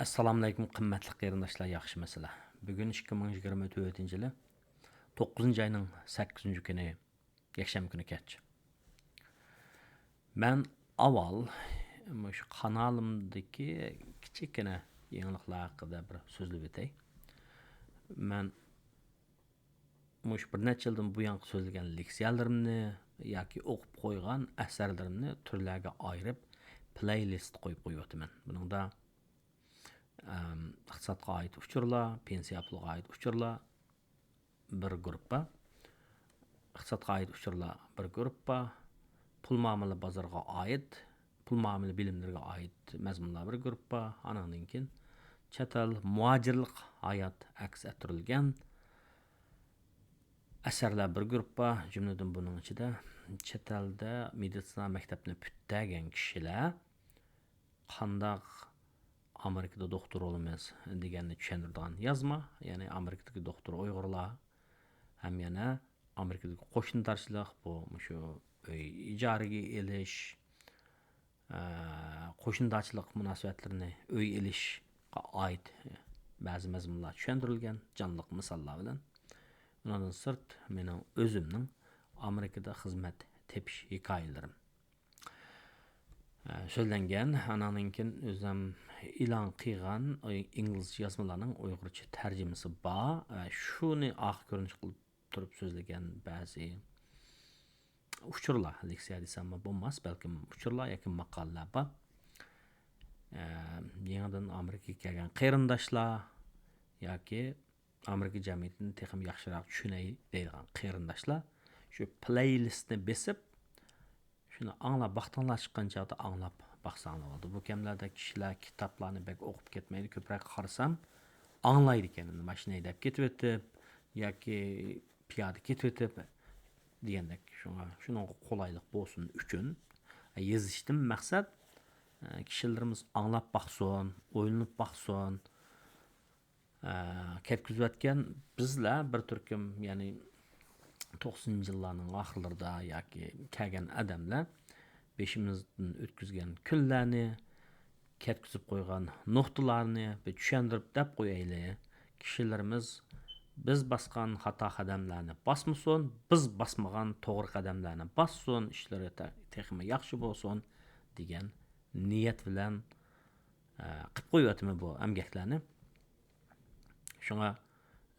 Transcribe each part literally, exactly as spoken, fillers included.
ئەسسالامۇئەلەيكۇم، قىممەتلىك قېرىنداشلار، ياخشىمۇسىلەر؟ بۈگۈن ئىككى مىڭ يىگىرمە تۆتىنچى يىلى توققۇزىنچى ئاينىڭ سەككىزىنچى كۈنى، يەكشەنبە كۈنى كەچ. مەن ئاۋۋال مۇشۇ قانالىمدىكى كىچىككىنە يېڭىلىقلار ھەققىدە بىر سۆزلەپ ئۆتەي. مەن مۇشۇ بىر نەچچە يىلدىن بۇيانقى سۆزلىگەن لېكسىيەلىرىمنى ياكى ئوقۇپ قويغان ئەسەرلىرىمنى تۈرلەرگە ئايرىپ، پلەيلىست قويۇپ قويۇۋاتىمەن. بۇنىڭدا، ئەم، ئىقتىسادقا ئائىت ئۇچۇرلار، پېنسىيە پۇلىغا ئائىت ئۇچۇرلار بىر گۇرۇپپا، ئىقتىسادقا ئائىت ئۇچۇرلار بىر گۇرۇپپا، پۇل مۇئامىلە بازىرىغا ئائىت، پۇل مۇئامىلە بىلىملىرىگە ئائىت مەزمۇنلار بىر گۇرۇپپا، ئانىڭدىن كېيىن چەت ئەل مۇھاجىرلىق ھايات ئەكس ئەتتۈرۈلگەن ئەسەرلەر بىر گۇرۇپپا، جۈملىدىن بۇنىڭ ئىچىدە چەت ئەلدە مېدىتسىنا مەكتەپنى پۈتتۈرگەن كىشىلەر قانداق ئامېرىكىدا دوختۇر بولىمىز دېگەننى چۈشەندۈرىدىغان يازما، يەنى ئامېرىكىدىكى دوختۇر ئۇيغۇرلار ھەم يەنە ئامېرىكىدىكى قوشنىدارچىلىق، بۇ مۇشۇ ئۆي ئىجارىگە ئېلىش، ئە، قوشنىدارچىلىق مۇناسىۋەتلىرىنى، ئۆي ئېلىشقا ئائىت بەزى مەزمۇنلار چۈشەندۈرۈلگەن جانلىق مىساللار بىلەن. ئۇنىڭدىن سىرت، مېنىڭ ئۆزۈمنىڭ ئامېرىكىدا خىزمەت تېپىش ھېكايىلىرىم، ئە، سۆزلەنگەن. ئاناندىن كېيىن ئۆزۈم ئېلان قىلغان ئىنگلىزچە يازمىلارنىڭ ئۇيغۇرچە تەرجىمىسى بار. ئە، شۇنى ئارقا كۆرۈنۈش قىلىپ تۇرۇپ سۆزلىگەن بەزى ئۇچۇرلار، لېكسىيە دېسەممۇ بولماس، بەلكىم ئۇچۇرلار ياكى ماقالىلەر بار. ئە، يېڭىدىن ئامېرىكىغا كەلگەن قېرىنداشلار ياكى ئامېرىكا جەمئىيىتىنى تېخىمۇ ياخشىراق چۈشىنەي دەيدىغان قېرىنداشلار شۇ پلەيلىستنى بېسىپ، شۇنى ئاڭلاپ باقتىڭلار، چىققان چاغدا ئاڭلاپ باقساڭلار بولىدۇ. بۇ كەملەردە كىشىلەر كىتابلارنى بەك ئوقۇپ كەتمەيدۇ، كۆپرەك قارىسام ئاڭلايدىكەن. ئەمدى ماشىنا ھەيدەپ كېتىۋېتىپ ياكى پىيادە كېتىۋېتىپ دېگەندەك، شۇڭا شۇنىڭغا قولايلىق بولسۇن ئۈچۈن يېزىشتىن مەقسەت، ئە، كىشىلىرىمىز ئاڭلاپ باقسۇن، ئويلىنىپ باقسۇن. ئە، كەتكۈزۈۋەتكەن بىزلەر بىر تۈركۈم، يەنى توقسىنىنچى يىللارنىڭ ئاخىرلىرىدا ياكى كەلگەن ئادەملەر بېشىمىزدىن ئۆتكۈزگەن كۈنلەرنى، كەتكۈزۈپ قويغان نۇقتىلارنى بىر چۈشەندۈرۈپ دەپ قويايلى. كىشىلىرىمىز بىز باسقان خاتا قەدەملەرنى باسمىسۇن، بىز باسمىغان توغرا قەدەملەرنى باسسۇن، ئىشلىرى تە-، تېخىمۇ ياخشى بولسۇن دېگەن نىيەت بىلەن، ئە، قىلىپ قويۇۋاتىمەن بۇ ئەمگەكلەرنى. شۇڭا،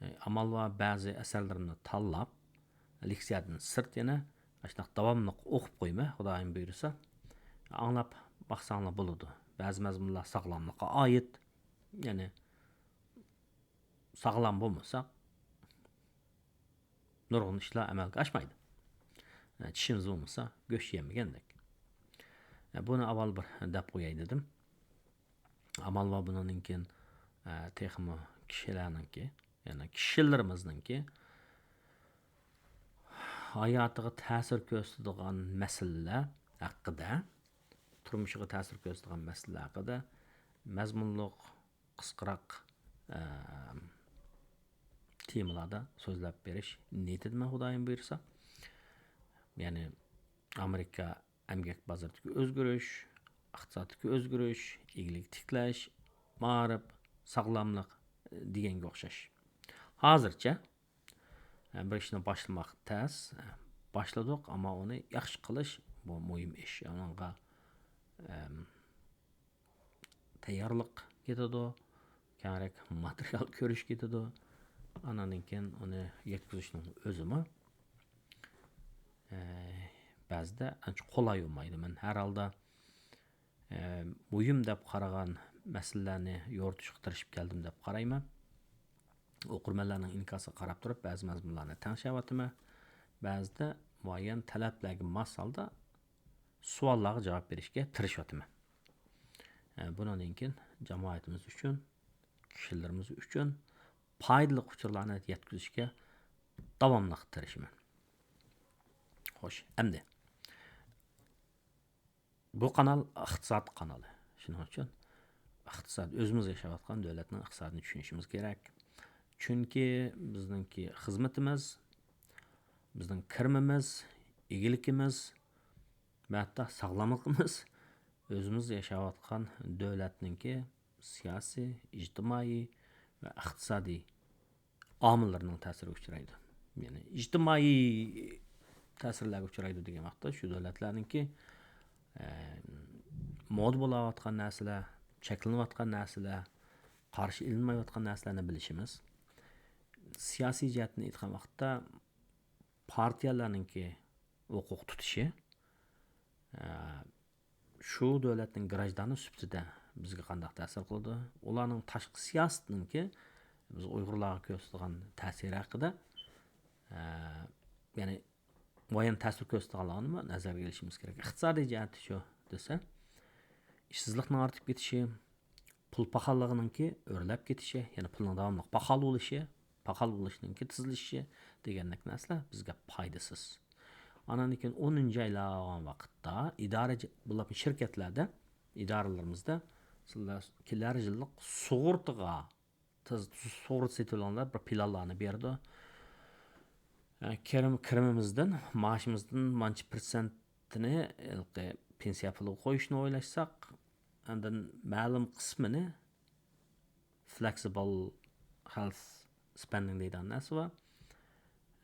ئە، ئامال بار بەزى ئەسەرلىرىمنى تاللاپ، لېكسىيەدىن سىرت يەنە ئاشۇنداق داۋاملىق ئوقۇپ قويىمەن، خۇدايىم بۇيرۇسا. ئاڭلاپ باقساڭلار بولىدۇ. بەزى مەزمۇنلار ساغلاملىققا ئائىت، يەنى ساغلام بولمىساق، نۇرغۇن ئىشلار ئەمەلگە ئاشمايدۇ. ئە، چىشىمىز بولمىسا، گۆش يېمىگەندەك. ئە، بۇنى ئاۋۋال بىر دەپ قوياي دېدىم. ئامال بار بۇنىڭدىن كېيىن، ئە، تېخىمۇ كىشىلەرنىڭكى، يەنى كىشىلىرىمىزنىڭكى ھاياتىغا تەسىر كۆرسىتىدىغان مەسىلىلەر ھەققىدە، تۇرمۇشىغا تەسىر كۆرسىتىدىغان مەسىلىلەر ھەققىدە مەزمۇنلۇق، قىسقىراق، ئە، تېمىلاردا سۆزلەپ بېرىش نىيىتىدىمەن، خۇدايىم بۇيرۇسا. يەنى ئامېرىكا ئەمگەك بازىرىدىكى ئۆزگىرىش، ئىقتىسادتىكى ئۆزگىرىش، ئىگىلىك تىكلەش، مائارىپ، ساغلاملىق، ئە، دېگەنگە ئوخشاش. ھازىرچە، ئە، بىر ئىشنى باشلىماق تەس. ئە، باشلىدۇق، ئەمما ئۇنى ياخشى قىلىش، بۇ مۇھىم ئىش. ئۇنىڭغا، ئەم، تەييارلىق كېتىدۇ، كەڭرەك ماتېرىيال كۆرۈش كېتىدۇ. ئاناندىن كېيىن ئۇنى يەتكۈزۈشنىڭ ئۆزىمۇ، ئە، بەزىدە ئانچە قولاي بولمايدۇ. مەن ھەر ھالدا، ئە، مۇھىم دەپ قارىغان مەسىلىلەرنى يورۇتۇشقا تىرىشىپ كەلدىم دەپ قارايمەن. ئوقۇرمەنلەرنىڭ ئىنكاسىغا قاراپ تۇرۇپ، بەزى مەزمۇنلارنى تەڭشەۋاتىمەن. بەزىدە مۇئەييەن تەلەپلەرگە ماس ھالدا سوئاللارغا جاۋاب بېرىشكە تىرىشىۋاتىمەن. ئە، بۇنىڭدىن كېيىن جامائىتىمىز ئۈچۈن، كىشىلىرىمىز ئۈچۈن پايدىلىق ئۇچۇرلارنى يەتكۈزۈشكە داۋاملىق تىرىشىمەن. خوش، ئەمدى بۇ قانال ئىقتىساد قانىلى. شۇنىڭ ئۈچۈن ئىقتىساد، ئۆزىمىز ياشاۋاتقان دۆلەتنىڭ ئىقتىسادىنى چۈشىنىشىمىز كېرەك. چۈنكى بىزنىڭكى خىزمىتىمىز، بىزنىڭ كىرىمىمىز، ئىگىلىكىمىز ۋە ھەتتا ساغلاملىقىمىز ئۆزىمىز ياشاۋاتقان دۆلەتنىڭكى سىياسىي، ئىجتىمائىي ۋە ئىقتىسادىي ئامىللىرىنىڭ تەسىرىگە ئۇچرايدۇ. يەنى ئىجتىمائىي تەسىرلەرگە ئۇچرايدۇ دېگەن ۋاقىتتا شۇ دۆلەتلەرنىڭكى، ئە، مودا بولاۋاتقان نەرسىلەر، چەكلىنىۋاتقان نەرسىلەر، قارشى ئېلىنمايۋاتقان نەرسىلەرنى بىلىشىمىز. سىياسىي جەھەتتىن ئېيتقان ۋاقىتتا پارتىيەلەرنىڭكى ھوقۇق تۇتۇشى، ئە، شۇ دۆلەتنىڭ گراژدانى سۈپىتىدە بىزگە قانداق تەسىر قىلىدۇ؟ ئۇلارنىڭ تاشقى سىياسىتىنىڭكى بىز ئۇيغۇرلارغا كۆرسىتىدىغان تەسىرى ھەققىدە، ئە، يەنى مۇئەييەن تەسىر كۆرسىتىدىغانلىقىنىمۇ نەزەرگە ئېلىشىمىز كېرەك. ئىقتىسادىي جەھەتتە شۇ دېسە، ئىشسىزلىقنىڭ ئارتىپ كېتىشى، پۇل پاخاللىقىنىڭكى ئۆرلەپ كېتىشى، يەنى پۇلنىڭ داۋاملىق پاخال بولۇشى، پاخال بولۇشنىڭكى تېزلىشىشى دېگەندەك نەرسىلەر بىزگە پايدىسىز. ئانان كېيىن ئونىنچى ئايلار بولغان ۋاقىتتا ئىدارە، بۇلار شىركەتلەردە، ئىدارىلىرىمىزدە سىلەر كېلەر يىللىق سۇغۇرتىغا، تېز سۇغۇرتا سېتىۋېلىڭلار، بىر پىلانلارنى بېرىدۇ. ئە، كىرىم-، كىرىمىمىزدىن، مائاشىمىزدىن مانچە پىرسەنتىنى ھېلىقى پېنسىيە پۇلىغا قويۇشنى ئويلاشساق، ئاندىن مەلۇم قىسمىنى flexible health spending دەيدىغان نەرسە بار.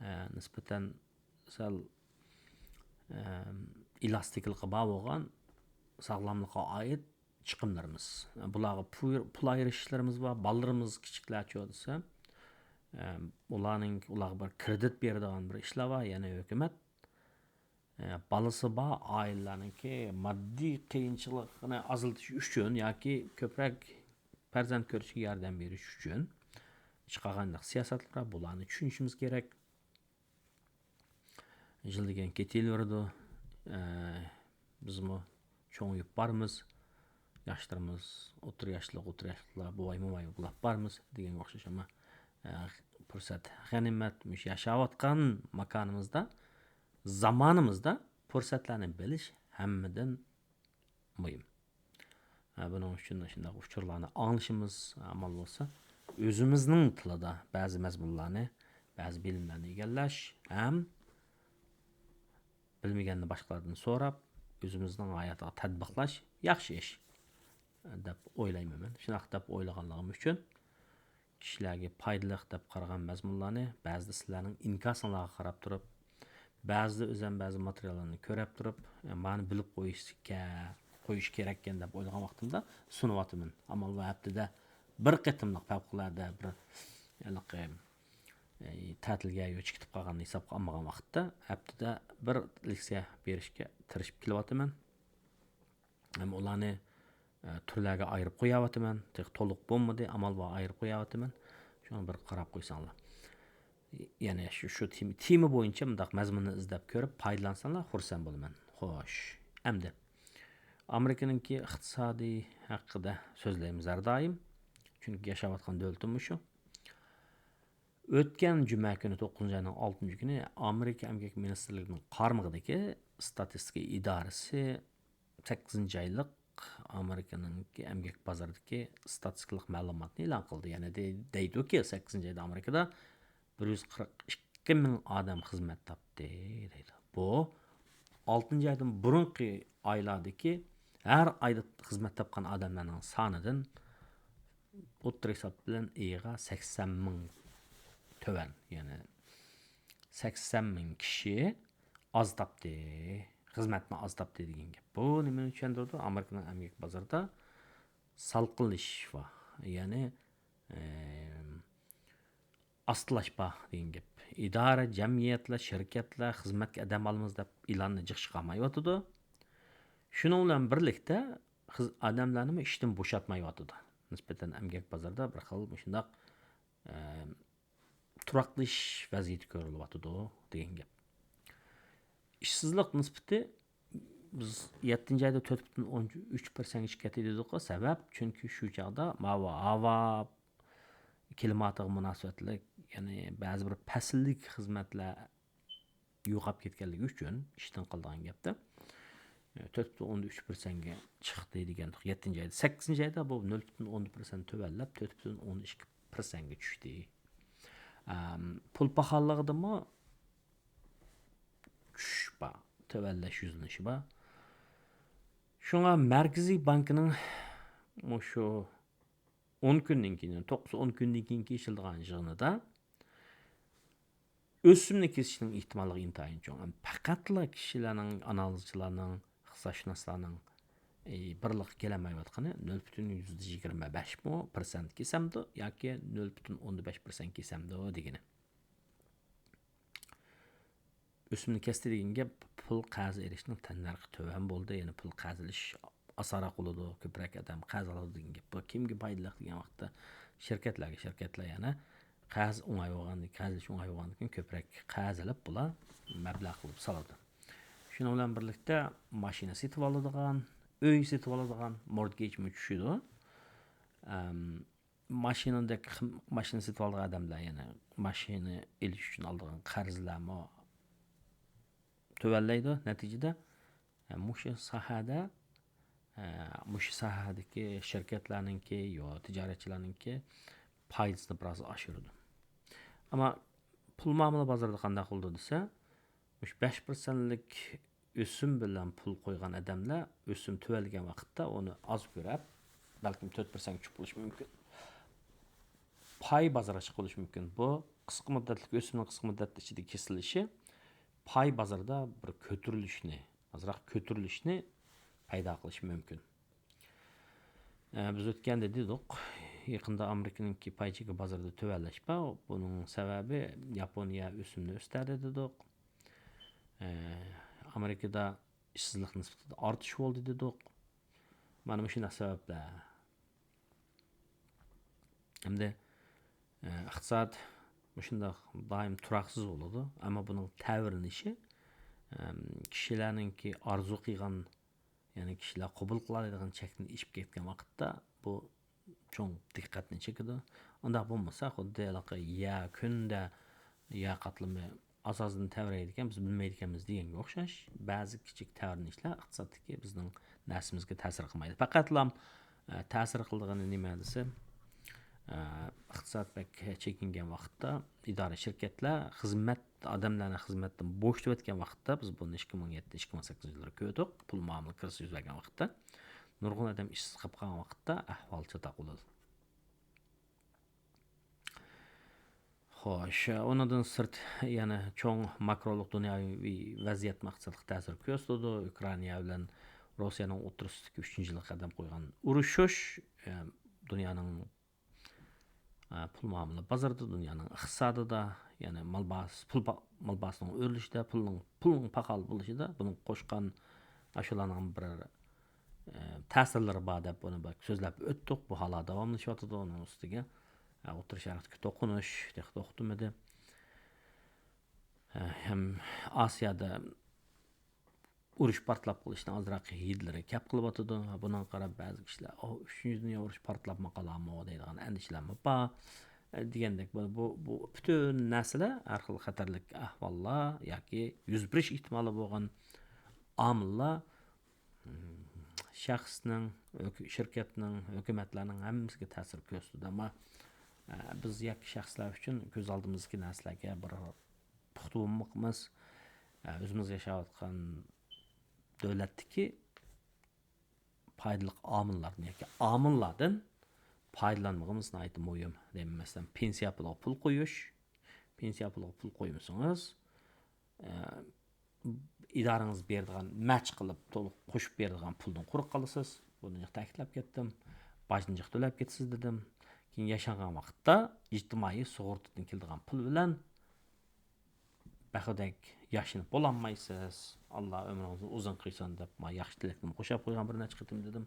ئە، نىسبەتەن سەل، ئە، ئېلاستىكلىقى بار بولغان ساغلاملىققا ئائىت چىقىملىرىمىز. بۇلارغا پۇل، پۇل ئايرىشىشلىرىمىز بار. بالىلىرىمىز كىچىكلەرچۇ دېسە، ئە، ئۇلارنىڭ، ئۇلارغا بىر كرېدىت بېرىدىغان بىر ئىشلار بار، يەنە ھۆكۈمەت. ئە، بالىسى بار ئائىلىلەرنىڭكى ماددىي قىيىنچىلىقىنى ئازلىتىش ئۈچۈن ياكى كۆپرەك پەرزەنت كۆرۈشكە ياردەم بېرىش ئۈچۈن چىقارغان سىياسەتلەر بار. بۇلارنى چۈشىنىشىمىز كېرەك. يىل دېگەن كېتىۋېرىدۇ. ئە، بىزمۇ چوڭىيىپ بارىمىز. ياشلىرىمىز، ئوتتۇرا ياشلىق، ئوتتۇرا ياشلىقلار، بوۋاي، موماي بولاپ بارىمىز دېگەنگە ئوخشاش. ئەمما، ئە، پۇرسەت، غەنىيمەت، مۇشۇ ياشاۋاتقان ماكانىمىزدا، زامانىمىزدا پۇرسەتلەرنى بىلىش ھەممىدىن مۇھىم. ھە، بۇنىڭ ئۈچۈن شۇنداق ئۇچۇرلارنى ئاڭلىشىمىز، ئامال بولسا، ئۆزىمىزنىڭ تىلىدا بەزى مەزمۇنلارنى، بەزى بىلىملەرنى ئىگىلەش ھەم بىلمىگەننى باشقىلاردىن سوراپ، ئۆزىمىزنىڭ ھاياتىغا تەتبىقلاش ياخشى ئىش دەپ ئويلايمەن مەن. شۇنداق دەپ ئويلىغانلىقىم ئۈچۈن كىشىلەرگە پايدىلىق دەپ قارىغان مەزمۇنلارنى بەزىدە سىلەرنىڭ ئىنكاسىڭلارغا قاراپ تۇرۇپ، بەزىدە ئۆزۈم بەزى ماتېرىياللارنى كۆرۈپ تۇرۇپ، مانى بىلىپ قويۇش كە-، قويۇش كېرەككەن دەپ ئويلىغان ۋاقتىمدا سۇنۇۋاتىمەن. ئامال بار ھەپتىدە بىر قېتىملىق پەۋقۇلئاددە بىر ھېلىقى، ئە، تەتىلگە يا چىقىپ قالغان ھېسابقا ئالمىغان ۋاقىتتا ھەپتىدە بىر لېكسىيە بېرىشكە تىرىشىپ كېلىۋاتىمەن. ھەم ئۇلارنى، ئە، تۈرلەرگە ئايرىپ قوياۋاتىمەن. تېخى تولۇق بولمىدى، ئامال بار ئايرىپ قوياۋاتىمەن. شۇڭا بىر قاراپ قويساڭلار. يەنى شۇ، شۇ تېما، تېما بويىچە مۇنداق مەزمۇننى ئىزدەپ كۆرۈپ پايدىلانساڭلار خۇرسەن بولىمەن. خوش، ئەمدى ئامېرىكىنىڭكى ئىقتىسادى ھەققىدە سۆزلەيمىز ھەر دائىم. چۈنكى ياشاۋاتقان دۆلىتىمۇ شۇ. ئۆتكەن جۈمە كۈنى، توققۇزىنچى ئاينىڭ ئالتىنچى كۈنى ئامېرىكا ئەمگەك مىنىستىرلىكىنىڭ قارمىقىدىكى ئىستاتىستىكا ئىدارىسى سەككىزىنچى ئايلىق ئامېرىكىنىڭكى ئەمگەك بازىرىدىكى ئىستاتىستىكىلىق مەلۇماتنى ئېلان قىلدى. يەنى دەي-، دەيدۇكى، سەككىزىنچى ئايدا ئامېرىكىدا بىر يۈز قىرىق ئىككى مىڭ ئادەم خىزمەت تاپتى دەيدۇ. بۇ ئالتىنچى ئايدىن بۇرۇنقى ئايلاردىكى ھەر ئايدا خىزمەت تاپقان ئادەملەرنىڭ سانىدىن ئوتتۇرا ھېساب بىلەن ئېيىغا سەكسەن مىڭ تۆۋەن، يەنى سەكسەن مىڭ كىشى ئاز تاپتى، خىزمەتنى ئاز تاپتى دېگەن گەپ. بۇ نېمىنى چۈشەندۈرىدۇ؟ ئامېرىكىنىڭ ئەمگەك بازىرىدا سالقىنلىشىش بار. يەنى، ئەم، ئاستىلاش بار دېگەن گەپ. ئىدارە، جەمئىيەتلەر، شىركەتلەر خىزمەتكە ئادەم ئالىمىز دەپ ئېلاننى جىق چىقارمايۋاتىدۇ. شۇنىڭ بىلەن بىرلىكتە خىز-، ئادەملەرنىمۇ ئىشتىن بوشاتمايۋاتىدۇ. نىسبەتەن ئەمگەك بازىرىدا بىر خىل مۇشۇنداق، ئەم، تۇراقلىشىش ۋەزىيىتى كۆرۈلۈۋاتىدۇ دېگەن گەپ. ئىشسىزلىق نىسبىتى بىز يەتتىنچى ئايدا تۆت پۈتۈن ئون ئۈچ پىرسەنتكە چىقىپ كەتتى دېدۇققۇ، سەۋەب، چۈنكى شۇ چاغدا ماۋۇ ھاۋا كىلىماتىغا مۇناسىۋەتلىك، يەنى بەزى بىر پەسىللىك خىزمەتلەر يوقاپ كەتكەنلىكى ئۈچۈن، ئىشتىن قالىدىغان گەپتە، تۆت پۈتۈن ئوندىن ئۈچ پىرسەنتكە چىقتى دېگەن يەتتىنچى ئايدا. سەككىزىنچى ئايدا بۇ نۆل پۈتۈن ئوندىن بىر پىرسەنت تۆۋەنلەپ، تۆت پۈتۈن ئوندىن ئىككى پىرسەنتكە چۈشتى. ئەم، پۇل پاخاللىقىدىمۇ چۈشۈش بار، تۆۋەنلەش يۈزلىنىشى بار. شۇڭا مەركىزىي بانكىنىڭ مۇشۇ ئون كۈندىن كېيىن، يەنى توققۇز ئون كۈندىن كېيىنكى ئىشلىتىدىغان يىغىنىدا ئۆسۈمنى كېسىشنىڭ ئېھتىماللىقى ئىنتايىن چوڭ. ھەم پەقەتلا كىشىلەرنىڭ، ئانالىزچىلارنىڭ، ئىقتىسادشۇناسلارنىڭ، ئى، بىرلىققا كېلەلمەيۋاتقىنى نۆل پۈتۈن يۈزدە يىگىرمە بەش مۇ پىرسەنت كېسەمدۇ ياكى نۆل پۈتۈن ئوندىن بەش پىرسەنت كېسەمدۇ دېگىنى. ئۆسۈمنى كەستى دېگەن گەپ، پۇل قەرز ئېلىشنىڭ تەننەرخى تۆۋەن بولدى، يەنى پۇل قەرز ئېلىش ئاسانراق بولىدۇ، كۆپرەك ئادەم قەرز ئالىدۇ دېگەن گەپ. بۇ كىمگە پايدىلىق دېگەن ۋاقىتتا، شىركەتلەرگە، شىركەتلەر يەنە قەرز ئوڭاي بولغان، قەرز ئېلىش ئوڭاي بولغاندىكىن كۆپرەك قەرز ئېلىپ بۇلار مەبلەغ قىلىپ سالىدۇ. شۇنىڭ بىلەن بىرلىكتە ماشىنا سېتىۋالىدىغان، ئۆي سېتىۋالىدىغان، مورتگېجمۇ چۈشىدۇ. ئەم، ماشىنىدەك خىم-، ماشىنا سېتىۋالىدىغان ئادەملەر يەنە ماشىنا ئېلىش ئۈچۈن ئالىدىغان قەرزلەرمۇ تۆۋەنلەيدۇ. نەتىجىدە، ئە، مۇشۇ ساھەدە، ئە، مۇشۇ ساھەدىكى شىركەتلەرنىڭكى يا تىجارەتچىلەرنىڭكى پايدىسىنى بىراز ئاشۇرىدۇ. ئەمما پۇل مۇئامىلە بازىرىدا قانداق بولىدۇ دېسە، مۇشۇ بەش پىرسەنتلىك ئۆسۈم بىلەن پۇل قويغان ئادەملەر ئۆسۈم تۆۋەنلىگەن ۋاقىتتا ئۇنى ئاز كۆرۈپ، بەلكىم تۆت پىرسەنتكە چۈشۈپ بولۇشى مۇمكىن. پاي بازىرىغا چىقىپ بولۇشى مۇمكىن. بۇ قىسقا مۇددەتلىك ئۆسۈمنىڭ قىسقا مۇددەت ئىچىدە كېسىلىشى پاي بازىرىدا بىر كۆتۈرۈلۈشنى، ئازراق كۆتۈرۈلۈشنى پەيدا قىلىشى مۇمكىن. ئە، بىز ئۆتكەندە دېدۇق، يېقىندا ئامېرىكىنىڭكى پاي چېكى بازىرىدا تۆۋەنلەش بار. بۇنىڭ سەۋەبى ياپونىيە ئۆسۈمنى ئۆستۈردى دېدۇق. ئە، ئامېرىكىدا ئىشسىزلىق نىسبىتىدە ئارتىش بولدى دېدۇق. مانا مۇشۇنداق سەۋەبلەر. ئەمدى، ئە، ئىقتىساد مۇشۇنداق دائىم تۇراقسىز بولىدۇ. ئەمما بۇنىڭ تەۋرىنىشى، ئەم، كىشىلەرنىڭكى ئارزۇ قىلغان، يەنى كىشىلەر قوبۇل قىلالايدىغان چەكتىن ئېشىپ كەتكەن ۋاقىتتا بۇ چوڭ دىققەتنى چېكىدۇ. ئۇنداق بولمىسا، خۇددى ھېلىقى يەر كۈندە يەر قاتلىمى ئاساسىدىن تەۋرەيدىكەن، بىز بىلمەيدىكەنمىز دېگەنگە ئوخشاش. بەزى كىچىك تەۋرىنىشلەر ئىقتىسادتىكى بىزنىڭ نەرسىمىزگە تەسىر قىلمايدۇ. پەقەتلا، ئە، تەسىر قىلىدىغىنى نېمە دېسە، ئە، ئىقتىساد بەك چېكىنگەن ۋاقىتتا ئىدارە، شىركەتلەر خىزمەت، ئادەملەرنى خىزمەتتىن بوشىتىۋەتكەن ۋاقىتتا، بىز بۇنى ئىككى مىڭ يەتتە، ئىككى مىڭ سەككىزىنچى يىللىرى كۆردۇق، پۇل مۇئامىلە كىرىزىسى يۈز بەرگەن ۋاقىتتا نۇرغۇن ئادەم ئىشسىز قېلىپ قالغان ۋاقىتتا ئەھۋال چاتاق بولىدۇ. خوش، ئۇنىڭدىن سىرت، يەنە چوڭ ماكرولۇق دۇنياۋى ۋەزىيەتمۇ ئىقتىسادقا تەسىر كۆرسىتىدۇ. ئۇكرائىنا بىلەن روسىيەنىڭ ئوتتۇرىسىدىكى ئۈچىنچى يىلغا قەدەم قويغان ئۇرۇشۇش، ئە، دۇنيانىڭ، ئە، پۇل مۇئامىلە بازىرىدا، دۇنيانىڭ ئىقتىسادىدا، يەنى مال باھاسى، پۇل پا-، مال باھاسىنىڭ ئۆرلىشىدە، پۇلنىڭ، پۇلنىڭ پاخال بولۇشىدا بۇنىڭ قوشقان ئاشۇلارنىڭ بىر، ئە، تەسىرلىرى بار دەپ بۇنى بەك سۆزلەپ ئۆتتۇق. بۇ ھالا داۋاملىشىۋاتىدۇ. ئۇنىڭ ئۈستىگە، ئە، ئوتتۇرا شەرقتىكى توقۇنۇش تېخى توختىمىدى. ئە، ھەم ئاسىيادا ئۇرۇش پارتلاپ قېلىشنىڭ ئازراق ھىدلىرى كەپ قېلىۋاتىدۇ. بۇنىڭغا قاراپ بەزى كىشىلەر، ئوھ، ئۈچىنچى دۇنيا ئۇرۇشى پارتلاپمۇ قالارمۇ دەيدىغان ئەندىشىلەرمۇ بار. ئە، دېگەندەك، بۇ، بۇ، بۇ پۈتۈن نەرسىلەر، ھەر خىل خەتەرلىك ئەھۋاللار ياكى يۈز بېرىش ئېھتىمالى بولغان ئامىللار، م، شەخسنىڭ، ھۆك-، شىركەتنىڭ، ھۆكۈمەتلەرنىڭ ھەممىسىگە تەسىر كۆرسىتىدۇ. ئەمما، ئە، بىز يەككە شەخسلەر ئۈچۈن كۆز ئالدىمىزدىكى نەرسىلەرگە بىر پۇختا بولمىمىز، ئە، ئۆزىمىز ياشاۋاتقان دۆلەتتىكى پايدىلىق ئامىللاردىن ياكى ئامىللاردىن پايدىلانمىغىمىز ناھايىتى مۇھىم. دەيمەن، مەسىلەن، پېنسىيە پۇلىغا پۇل قويۇش. پېنسىيە پۇلىغا پۇل قويمىسىڭىز، ئە، ئىدارىڭىز بېرىدىغان، مەچ قىلىپ، تولۇق قوشۇپ بېرىدىغان پۇلدىن قۇرۇق قالىسىز. بۇنى جىق تەكىتلەپ كەتتىم. باجنى جىق تۆلەپ كېتىسىز دېدىم. كېيىن ياشانغان ۋاقىتتا ئىجتىمائىي سۇغۇرتىدىن كېلىدىغان پۇل بىلەن بەخۇدەك ياشىنىپ بولالمايسىز. ئاللا ئۆمرىڭىزنى ئۇزۇن قىلسۇن دەپ، ما ياخشى تىلەكنىمۇ قوشاپ قويغان بىر نەچچە قېتىم دېدىم.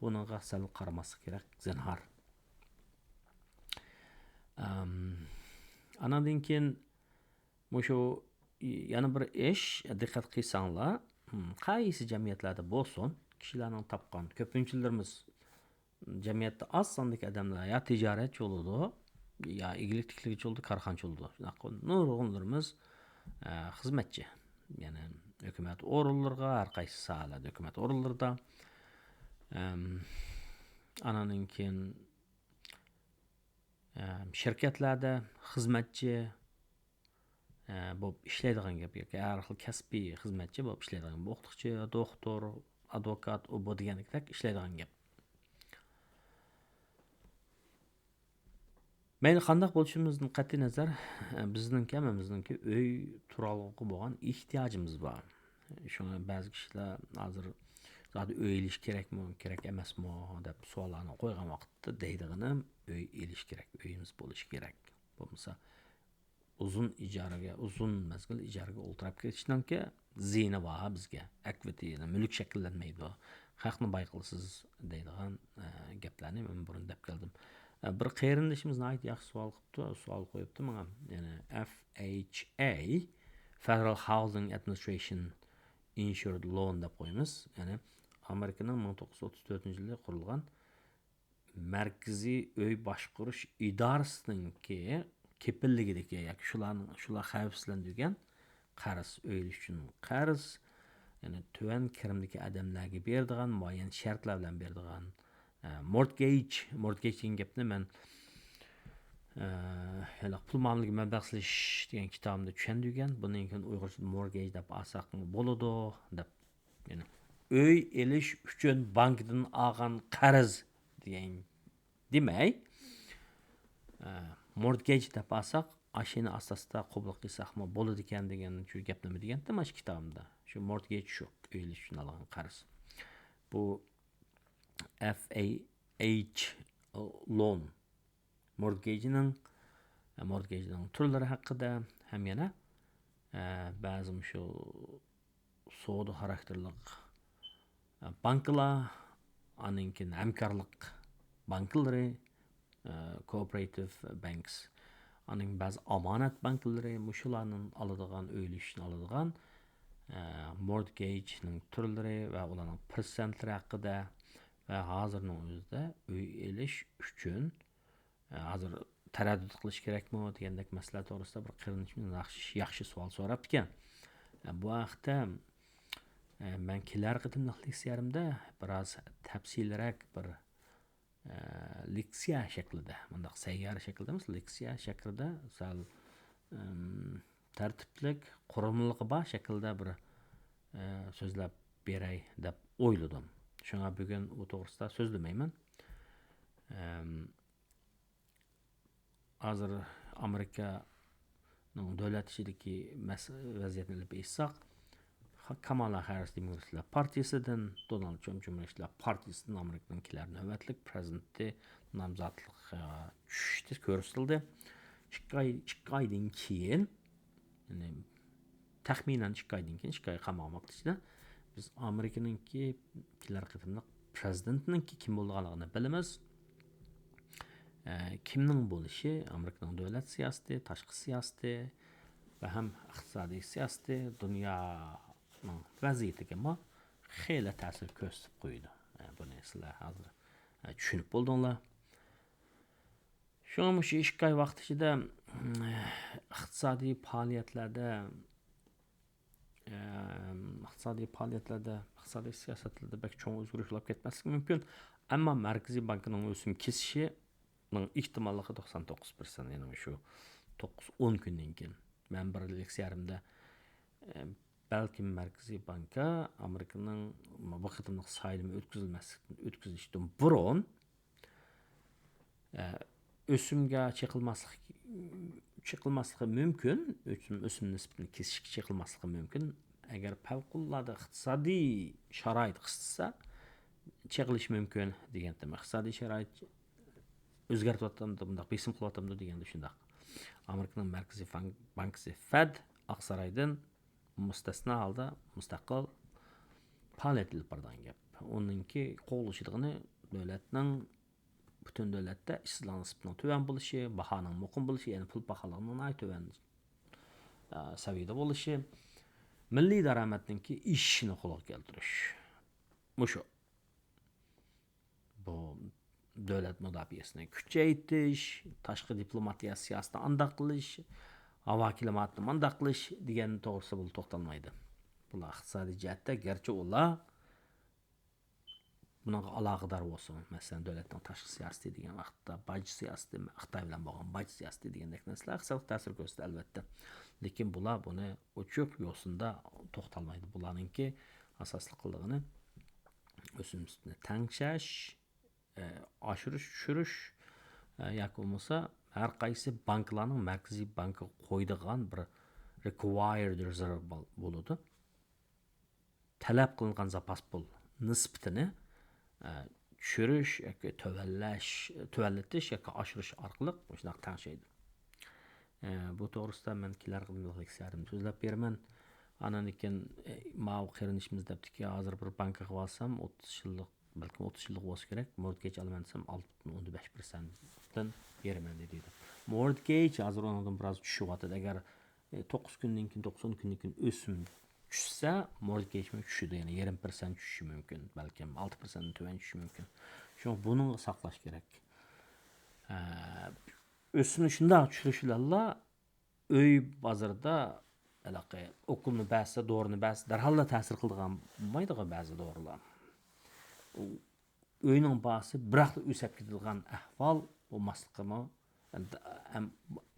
بۇنىڭغا سەل قارىماسلىق كېرەك، زىنھار. ئەم، ئاناندىن كېيىن مۇشۇ يەنە بىر ئىش، دىققەت قىلساڭلار، م، قايسى جەمئىيەتلەردە بولسۇن، كىشىلەرنىڭ تاپقان، كۆپىنچىلىرىمىز جەمئىيەتتە ئاز ساندىكى ئادەملەر يا تىجارەتچى بولىدۇ، يا ئىگىلىك تىكلىگۈچى بولىدۇ، كارخانىچى بولىدۇ. شۇنداق نۇرغۇنلىرىمىز، ئە، خىزمەتچى. يەنى ھۆكۈمەت ئورۇنلىرىغا، ھەر قايسى ساھەلەردە ھۆكۈمەت ئورۇنلىرىدا. ئەم، ئاناندىن كېيىن، ئەم، شىركەتلەردە خىزمەتچى، ئە، بولۇپ ئىشلەيدىغان گەپ ياكى ھەر خىل كەسپىي خىزمەتچى بولۇپ ئىشلەيدىغان، ئوقۇتقۇچى، دوختۇر، ئادۋوكات، ئۇ بۇ دېگەندەك ئىشلەيدىغان گەپ. مەيلى قانداق بولۇشىمىزدىن قەتئىي نەزەر، بىزنىڭكى، ھەممىمىزنىڭكى ئۆي تۇرالغۇغا بولغان ئېھتىياجىمىز بار. شۇڭا بەزى كىشىلەر ھازىر زادى ئۆي ئېلىش كېرەكمۇ، كېرەك ئەمەسمۇ دەپ سوئاللارنى قويغان ۋاقىتتا دەيدىغىنىم، ئۆي ئېلىش كېرەك، ئۆيىمىز بولۇشى كېرەك. بولمىسا ئۇزۇن ئىجارىگە، ئۇزۇن مەزگىل ئىجارىگە ئولتۇراپ كېتىشنىڭكى زىيىنى بار بىزگە. ئېكۋىتى، يەنى مۈلۈك شەكىللەنمەيدۇ. خەقنى باي قىلىسىز دەيدىغان، ئە، گەپلەرنى مەن بۇرۇن دەپ كەلدىم. ئە، بىر قېرىندىشىمىز ناھايىتى ياخشى سوئال قىپتۇ، سوئال قويۇپتۇ ماڭا. يەنى ئېف ئېيچ ئەي، Federal Housing Administration Insured Loan دەپ قويىمىز. يەنى ئامېرىكىنىڭ مىڭ توققۇز يۈز ئوتتۇز تۆتىنچى يىلى قۇرۇلغان مەركىزىي ئۆي باشقۇرۇش ئىدارىسىنىڭكى كېپىللىكىدىكى ياكى شۇلارنىڭ، شۇلار خەۋپسىزلەندۈرگەن قەرز، ئۆي ئېلىش ئۈچۈن قەرز، يەنى تۆۋەن كىرىمدىكى ئادەملەرگە بېرىدىغان، مۇئەييەن شەرتلەر بىلەن بېرىدىغان، ئە، مورتگېج، مورتگېج دېگەن گەپنى مەن، ئە، ھېلىقى پۇل مۇئامىلىگە مەبلەغ سېلىش دېگەن كىتابىمدا چۈشەندۈرگەن. بۇنى كېيىن ئۇيغۇرچە مورتگېج دەپ ئالساقمۇ بولىدۇ، دەپ. يەنى ئۆي ئېلىش ئۈچۈن بانكىدىن ئالغان قەرز دېگەن دېمەي، ئە، مورتگېج دەپ ئالساق، ئاشۇنى ئاساستا قوبۇل قىلساقمۇ بولىدىكەن دېگەن شۇ گەپنى دېگەنتىم ئاشۇ كىتابىمدا. شۇ مورتگېج شۇ ئۆي ئېلىش ئۈچۈن ئالغان قەرز. بۇ ئېف ئېي ئېيچ لون مورتگېجنىڭ، مورتگېجنىڭ تۈرلىرى ھەققىدە ھەم يەنە، ئە، بەزى مۇشۇ سودا خاراكتېرلىق، ئە، بانكىلار، ئاندىن كېيىن ھەمكارلىق بانكىلىرى، ئە، كوئوپېراتىپ بانكس، ئاندىن بەزى ئامانەت بانكىلىرى، مۇشۇلارنىڭ ئالىدىغان، ئۆي ئېلىش ئۈچۈن ئالىدىغان، ئە، مورتگېجنىڭ تۈرلىرى ۋە ئۇلارنىڭ پىرسەنتلىرى ھەققىدە ۋە ھازىرنىڭ ئۆزىدە ئۆي ئېلىش ئۈچۈن، ئە، ھازىر تەرەددۇت قىلىش كېرەكمۇ دېگەندەك مەسىلە توغرىسىدا بىر قېرىندىشىمىز ياخشى، ياخشى سوئال سوراپتىكەن. ئە، بۇ ھەقتە، ئە، مەن كېلەر قېتىملىق لېكسىيەمدە بىراز تەپسىلىيرەك بىر، ئە، لېكسىيە شەكلىدە، مۇنداق سەييارە شەكلىدە ئەمەس، لېكسىيە شەكلىدە سەل، ئىم، تەرتىپلىك، قۇرۇلمىلىقى بار شەكىلدە بىر، ئە، سۆزلەپ بېرەي دەپ ئويلىدىم. شۇڭا بۈگۈن ئۇ توغرىسىدا سۆزلىمەيمەن. ئەم، ھازىر ئامېرىكانىڭ دۆلەت ئىچىدىكى مەس-، ۋەزىيەتنى ئېلىپ ئېيتساق، خا-، كامالا ھاررىس دېموكراتلار پارتىيىسىدىن، دونالد ترامپ جۇمھۇرىيەتچىلەر پارتىيىسىدىن ئامېرىكىنىڭ كېلەر نۆۋەتلىك پىرېزىدېنتى نامزاتلىقىغا چۈشتى، كۆرسىتىلدى. ئىككى ئاي، ئىككى ئايدىن كېيىن، يەنى تەخمىنەن ئىككى ئايدىن كېيىن، ئىككى ئاي قالمىغان ۋاقىت ئىچىدە بىز ئامېرىكىنىڭكى كېلەر قېتىملىق پىرېزىدېنتىنىڭكى كىم بولىدىغانلىقىنى بىلىمىز. ئە، كىمنىڭ بولۇشى ئامېرىكىنىڭ دۆلەت سىياسىتى، تاشقى سىياسىتى ۋە ھەم ئىقتىسادىي سىياسىتى، دۇنيانىڭ ۋەزىيىتىگىمۇ خېلى تەسىر كۆرسىتىپ قويىدۇ. ئە، بۇنى سىلەر ھازىر، ئە، چۈشىنىپ بولدۇڭلار. شۇڭا مۇشۇ ئىككى ئاي ۋاقىت ئىچىدە، ئىقتىسادىي پائالىيەتلەردە، ئىقتىسادىي پائالىيەتلەردە، ئىقتىسادىي سىياسەتلەردە بەك چوڭ ئۆزگىرىش بولۇپ كەتمەسلىكى مۇمكىن. ئەمما مەركىزىي بانكىنىڭ ئۆسۈم كېسىشىنىڭ ئېھتىماللىقى توقسان توققۇز پىرسەنت، يەنى شۇ توققۇز ئون كۈندىن كېيىن. مەن بىر لېكسىيەمدە، ئە، بەلكىم مەركىزىي بانكا ئامېرىكىنىڭ بۇ قېتىملىق سايلىمى ئۆتكۈزۈلمەسلىكتىن، ئۆتكۈزۈلۈشتىن بۇرۇن، ئە، ئۆسۈمگە چېقىلماسلىق، چېقىلماسلىقى مۇمكىن، ئۆسۈم، ئۆسۈم نىسبىتىنى كېسىشكە چېقىلماسلىقى مۇمكىن. ئەگەر پەۋقۇلئاددە ئىقتىسادىي شارائىت قىستىسا، چېقىلىشى مۇمكىن دېگەنتىم. ئىقتىسادىي شارائىت ئۆزگەرتىۋاتامدۇ، بۇنداق بېسىم قىلىۋاتامدۇ دېگەندە شۇنداق. ئامېرىكىنىڭ مەركىزىي بانك-، بانكىسى فېد ئاقسارايدىن مۇستەسنا ھالدا مۇستەقىل پائالىيەت ئېلىپ بارىدىغان گەپ. ئۇنىڭكى قوغلىشىدىغىنى دۆلەتنىڭ، پۈتۈن دۆلەتتە ئىشسىزلىق نىسبىتىنىڭ تۆۋەن بولۇشى، باھانىڭ مۇقىم بولۇشى، يەنى پۇل باھالىقىنىڭ ناھايىتى تۆۋەن، ئە، سەۋىيەدە بولۇشى، مىللىي دارامەتنىڭكى ئېشىشىنى قولغا كەلتۈرۈش. مۇشۇ. بۇ دۆلەت مۇداپىئەسىنى كۈچەيتىش، تاشقى دىپلوماتىيە سىياسىتىنى ئانداق قىلىش، ھاۋا كىلىماتىنى مانداق قىلىش دېگەن توغرىسىدا بۇلار توختالمايدۇ. بۇلار ئىقتىسادىي جەھەتتە گەرچە ئۇلار بۇنىڭغا ئالاقىدار بولسىمۇ، مەسىلەن، دۆلەتنىڭ تاشقى سىياسىتى دېگەن ۋاقىتتا باج سىياسىتى، خىتاي بىلەن بولغان باج سىياسىتى دېگەندەك نەرسىلەر ئىقتىسادقا تەسىر كۆرسىتىدۇ، ئەلۋەتتە. لېكىن بۇلار بۇنى ئوچۇق يوسۇندا توختالمايدۇ. بۇلارنىڭكى ئاساسلىق قىلىدىغىنى ئۆسۈم سۈپىتىنى تەڭشەش، ئاشۇرۇش، چۈشۈرۈش، ياكى بولمىسا ھەر قايسى بانكىلارنىڭ مەركىزىي بانكىغا قويىدىغان بىر required reserve بولىدۇ. تەلەپ قىلىنغان زاپاس پۇل نىسبىتىنى، ئە، چۈشۈرۈش ياكى تۆۋەنلەش، تۆۋەنلىتىش ياكى ئاشۇرۇش ئارقىلىق مۇشۇنداق تەڭشەيدۇ. ئە، بۇ توغرىسىدا مەن كېلەر قېتىملىق لېكسىيەمدە سۆزلەپ بېرىمەن. ئاندىن كېيىن، ئە، ماۋۇ قېرىندىشىمىز دەپتىكى، ھازىر بىر بانكىغا بارسام، ئوتتۇز يىللىق، بەلكىم ئوتتۇز يىللىق بولسا كېرەك، مورتگېج ئالىمەن دېسەم، ئالتە پۈتۈن ئوندىن بەش پىرسەنتتىن بېرىمەن دېدى. مورتگېج ھازىر ئۇنىڭدىن بىراز چۈشۈۋاتىدۇ. ئەگەر، ئە، توققۇز كۈندىن كېيىن، توقسان كۈندىن كېيىن ئۆسۈم چۈشسە، مورتگېجمۇ چۈشىدۇ، يەنى يېرىم پىرسەنت چۈشۈشى مۇمكىن، بەلكىم ئالتە پىرسەنتتىن تۆۋەن چۈشۈشى مۇمكىن. شۇڭا بۇنىڭغا ساقلاش كېرەك. ئە، ئۆسۈمنى شۇنداق چۈشۈرۈش بىلەنلا ئۆي بازىرىدا ھېلىقى ئوكۇلنى بەرسە، دورىنى بەرسە، دەرھاللا تەسىر قىلىدىغان بولمايدىغۇ بەزى دورىلار. ئۆينىڭ باھاسى بىراقلا ئۆسۈپ كېتىدىغان ئەھۋال بولماسلىقىمۇ، ئەم،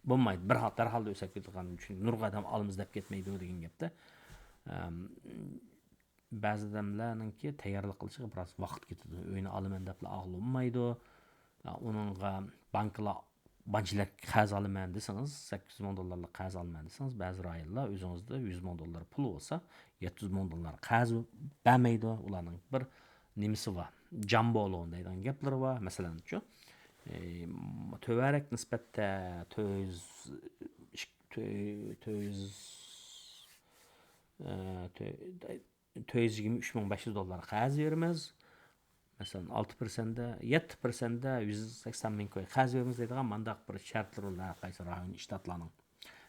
بولمايدۇ. بىر ھال، دەرھاللا ئۆسۈپ كېتىدىغان، چۈنكى نۇرغۇن ئادەم ئالىمىز دەپ كەتمەيدۇ دېگەن گەپتە. ئەم، بەزى ئادەملەرنىڭكى تەييارلىق قىلىشىغا بىراز ۋاقىت كېتىدۇ. ئۆينى ئالىمەن دەپلا ئاغلىمايدۇ. ئۇنىڭغا بانكىلار بانكىلار قەرز ئالىمەن دېسىڭىز، سەككىز يۈز مىڭ دوللارلىق قەرز ئالىمەن دېسىڭىز، بەزى رايونلار ئۆزىڭىزدە يۈز مىڭ دوللار پۇل بولسا، يەتتە يۈز مىڭ دوللار قەرز بەرمەيدۇ. ئۇلارنىڭ بىر نېمىسى بار، جامبولون دەيدىغان گەپلىرى بار. مەسىلەنچۇ، ئى، تۆۋەنرەك نىسبەتتە تۆت يۈز، تۆ-، تۆت يۈز، ئە، تۆ-، تۆت يۈز يىگىرمە ئۈچ مىڭ بەش يۈز دوللار قەرز بېرىمىز. مەسىلەن، ئالتە پىرسەنتتە، يەتتە پىرسەنتتە يۈز سەكسەن مىڭ كوي قەرز بېرىمىز دەيدىغان مانداق بىر شەرتلىرى بار ھەر قايسى رايون، شتاتلارنىڭ.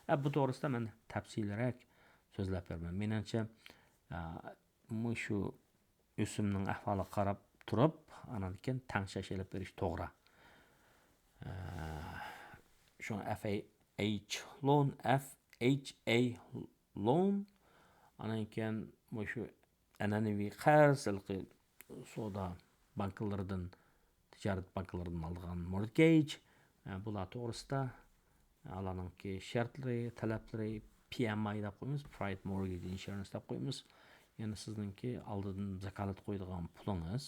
ئە، بۇ توغرىسىدا مەن تەپسىلىيرەك سۆزلەپ بېرىمەن. مېنىڭچە، ئە، مۇشۇ ئۆسۈمنىڭ ئەھۋالىغا قاراپ تۇرۇپ، ئاندىن كېيىن تەڭشەش ئېلىپ بېرىش توغرا. ئە، شۇڭا F A H loan، F H A loan، ئاندىن كېيىن مۇشۇ ئەنئەنىۋى قەرز، ھېلىقى سودا بانكىلىرىدىن، تىجارەت بانكىلىرىدىن ئالىدىغان مورتگېج، ئە، بۇلار توغرىسىدا، ئۇلارنىڭكى شەرتلىرى، تەلەپلىرى، P M I دەپ قويىمىز، Private Mortgage Insurance دەپ قويىمىز. يەنى سىزنىڭكى ئالدىدىن زاكالەت قويىدىغان پۇلىڭىز،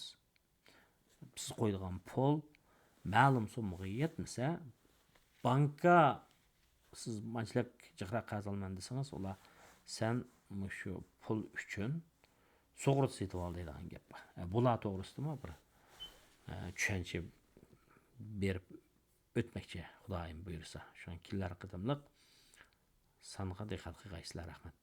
سىز قويىدىغان پۇل مەلۇم سوممىغا يەتمىسە، بانكا سىز مانچىلىك جىقراق قەرز ئالىمەن دېسىڭىز، ئۇلار سەن مۇشۇ پۇل ئۈچۈن سۇغۇرتا سېتىۋال دەيدىغان گەپ بار. ئە، بۇلار توغرىسىدىمۇ بىر، ئە، چۈشەنچە بېرىپ ئۆتمەكچى، خۇدايىم بۇيرۇسا. شۇڭا كېلەر قېتىملىق سانغا دىققەت قىلغايسىلەر. رەھمەت.